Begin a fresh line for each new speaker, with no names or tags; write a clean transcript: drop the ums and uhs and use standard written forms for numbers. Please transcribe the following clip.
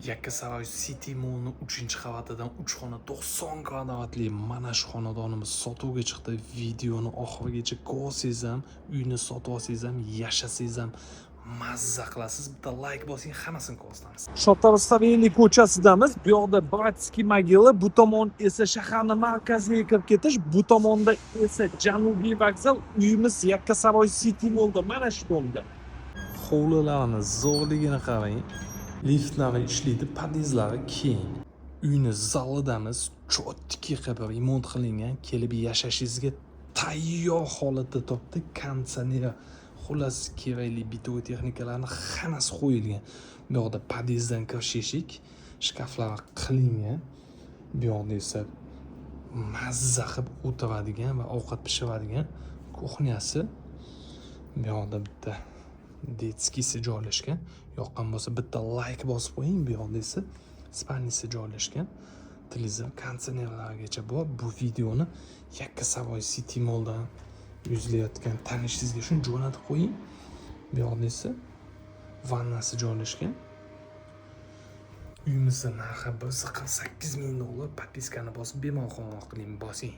Yakkasaroy City Mallni 3-qavatidan 3 xona, 90 kvadratli mana shu xonadonimiz sotuvga chiqdi. Videoni oxirigacha ko'rsangiz ham, uyni sotib olsangiz ham, yashasangiz ham mazza qilasiz. Bitta layk bosing, hammasini ko'rsatamiz.
Shota Rustaveli ko'chasidamiz. Bu yoqda Братский могила, bu tomon esa shaharni markaziga kirib ketish, bu tomonda esa Janubiy vokzal. Uyimiz Yakkasaroy City Mallda, mana shu domda.
Hovlilarini zo'rligini qarang. Liftlari ishlaydi, podyezdlari keng. Uyni zalidamiz, чёткий qilib remont qilingan, kelib yashashingizga tayyor holatda topdi. Konditsioner, xullas, kerakli бытовой texnikalarni hammasi qo'yilgan. Bu yoqda podyezddan kirish eshik, shkaflar qilingan. Bu yoqda esa mazza qilib o'tiradigan va ovqat pishiradigan кухня si. Bu yoqda bitta детский si joylashgan. Yoqqan bo'lsa, bitta layk bosib qo'ying. Bu yoqda esa спальня si joylashgan. Televizor, konditsionerlargacha bor. Bu videoni Yakkasaroy City Malldan izlayotgan tanishingizga shuni jo'natib qo'ying. Bu yoqda esa vannasi joylashgan. Uyimizni narxi 148 ming dollar. Подписка ni bosib, bemalol qo'ng'iroq qiling, bosing.